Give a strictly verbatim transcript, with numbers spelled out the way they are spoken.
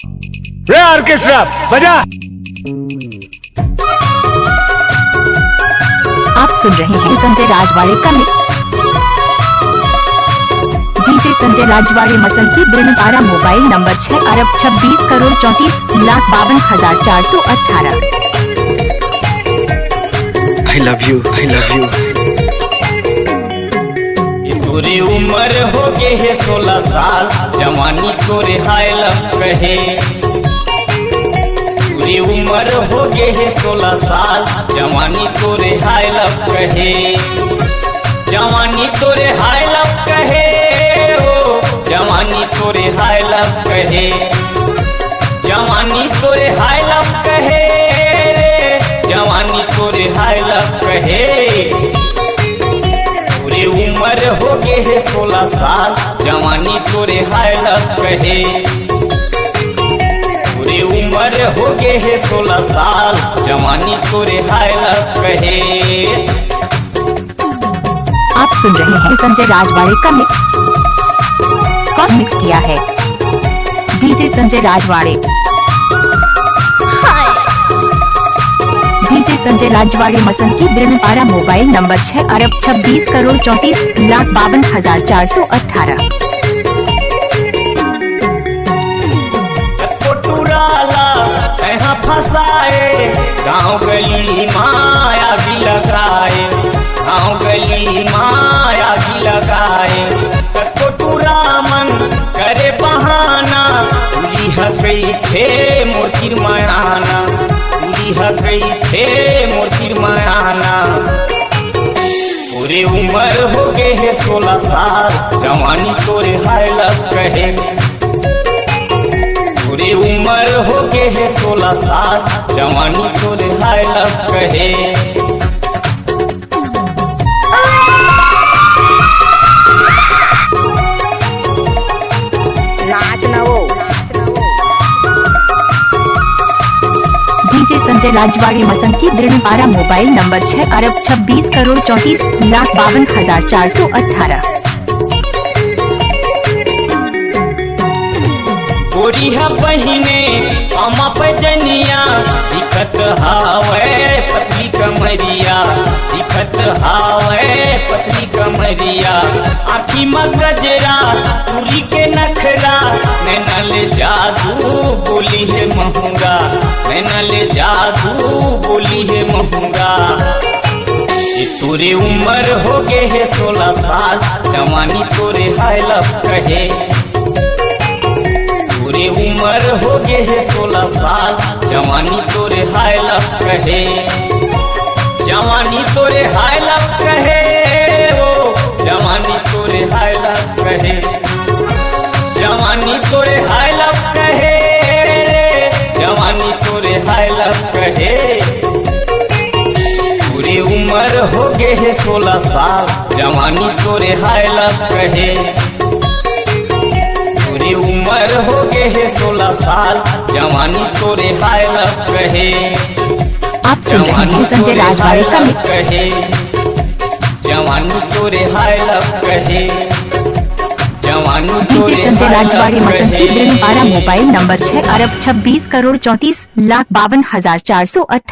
रे ऑर्केस्ट्रा, बजा। आप सुन रहे हैं संजय राजवाड़े का मिक्स। डीजे संजय राजवाड़े, मसंद की बिरनपारा, मोबाइल नंबर छह अरब छब्बीस करोड़ चौंतीस लाख बावन हजार चार सौ अठारह। I love you, I love you। तोरे उम्र हो गे हे सोलह साल, जवानी तोरे हाय लग कहे। तोरे उम्र हो गे हे सोलह साल, जवानी तोरे हाय लग कहे। जवानी तोरे हाय लग कहे हो, जवानी तोरे हाय लग कहे। जवानी तोरे हाय लग कहे रे, जवानी तोरे हाय लग कहे। तोरे उम्र हो गे हे सोलह साल, जवानी तोरे हाय लग कहे। तोरे उम्र हो गे हे सोलह साल, जवानी तोरे हाय लग कहे। आप सुन रहे हैं संजय राजवाड़े का मिक्स। कौन मिक्स किया है? डीजे संजय राजवाड़े। डीजे संजय राजवाड़े, मसंद की बिरनपारा, मोबाइल नंबर छह अरब छब्बीस करोड़ चौंतीस लाख बावन हजार चार सौ अठारह। कोटुराला तैहा फसाए, गांव गली माया भी लगाए, गांव गली माया भी लगाए। कोटुरामन करे बहाना, पूरी ह कइथे मोर किरमयाना, पूरी ह कइथे मोर किरमयाना। तोरे उम्र हो गे हे सोलह साल, जवानी तोरे हाय लग कहे। तोरे उम्र हो गे हे सोलह साल, जवानी तोरे हाय लग कहे। डीजे संजय राजवाड़े, मसंद की बिरनपारा, मोबाइल नंबर छह अरब छब्बीस करोड़ चौंतीस लाख बावन हजार चार सौ अठारह। गोरी ह बहिने पामा पैजनिया, दिखत हावय पतली कमरिया, दिखत हावय पतली कमरिया। आँखी म गजरा, टूरी के नखरा, नैना ले जादू बोली हे महुरा, नैना ले जादू बोली हे महुरा। ए तोरे उम्र हो गे हे सोलह साल, जवानी तोरे हाय लग कहे। तोरे उम्र हो गे हे सोलह साल, जवानी तोरे हाय लग कहे। जवानी तोरे हाय लग कहे ओ, जवानी तोरे हाय लग कहे। जवानी तोरे हाय लग कहे रे, जवानी तोरे हाय लग कहे। तोरे उम्र हो गे हे सोलह साल, जवानी तोरे हाय लग कहे। तोरे उम्र हो गे हे सोलह साल, जवानी तोरे हाय लग कहे। आप सुन रहे हैं संजय राजवाड़े का मिक्स। कहे, जवानी तोरे हाय लग कहे। जवानी डीजे संजय राजवाड़े, मसंद की बिरनपारा, मोबाइल नंबर छह अरब छब्बीस करोड़ चौंतीस लाख बावन हजार चार सौ अठारह।